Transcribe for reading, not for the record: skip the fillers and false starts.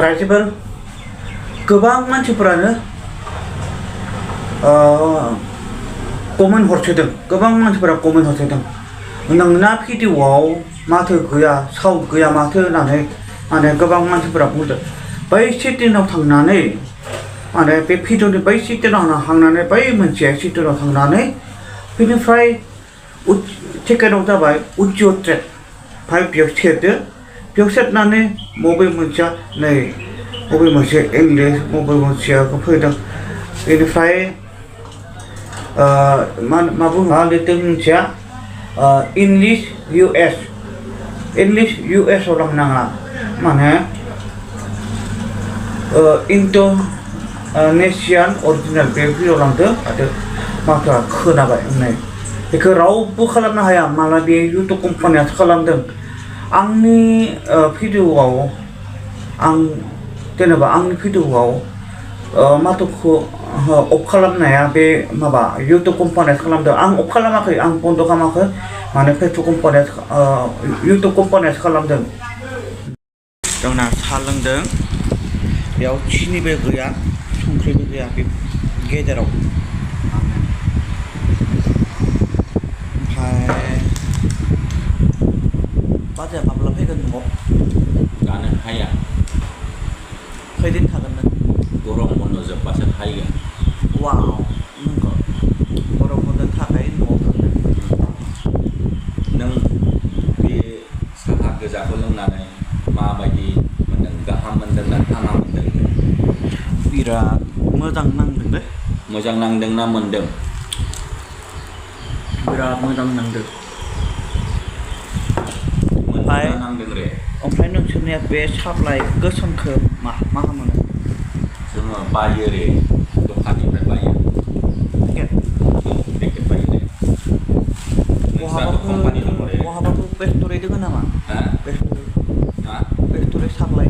रायजोफोर गोबां मानसिफोरानो कमेन्ट हरसोदों गोबां मानसिफोरा कमेन्ट हरसोदों नोंना भिडिअआव माथो गैया साउन्ड गैया माथो होननानै माने गोबां मानसिफोरा बुंदों बै सेटिंआव थांनानै माने बे भिडिअनि बै सेटिंआव थांनानै बै मोनसे सेटिंआव थांनानै बेनिफ्राय सेकेन्डआव जाबाय अडिअ ट्रेक ओमफ्राय बेयाव सेरदो बेयाव सेरनानै बबे मोनसेया नै बबे मोनसे इंलिश बबे मोनसेया फैदों बेनिफ्राय मा बुङो लिरदों मोनसेया इंलिश US आव लांनाङा माने इन्ड'नेसियान अरिजिनेल बे भिडिअ लांदों आरो माथोआ खोनाबाय होननाय बेखौ रावबो खालामनो हाया माला बे इउटुब कम्पानियासो खालामदों आंनि भिडिअआव आं जेनेबा आंनि भिडिअआव माथोखौ अफ खालामनाया बे माबा इउटुब कम्पानियासो खालामदों आं अफ खालामाखै आं बन्द खालामाखै माने फेसबुक कम्पानियासो इउटुब कम्पानियासो खालामदों जोंना साहा लोंदों बेयाव सिनिबो गैया संख्रिबो गैया बे गेजेराव ओमफ्राय बाजैया माब्ला फैगोन न'आव जानो हाया खैदिन थागोन नों गरम बन्द जोब्बासो फैगोन वाव नंगौ गरम बन्द थाखाय न'आव थांदों नों बे साहा गोजाखौ लोंनानै माबायदि मोनदों गाहाम मोनदों ना हामा मोनदों बिराद मोजां नांदों दे मोजां नांदों ना मोनदों बिराद मोजां नांदों मोनदों नांदों रे ओमफ्राय नोंसोरनिया बे साप्लाइ गोसोमखौ मा मोनो जोङो बायो रे दखाननिफ्राय बायो पेकेट बायो रे बहाबाफोर फेक्टरि दङ नामा पेक्टरि फेक्टरि साप्लाइ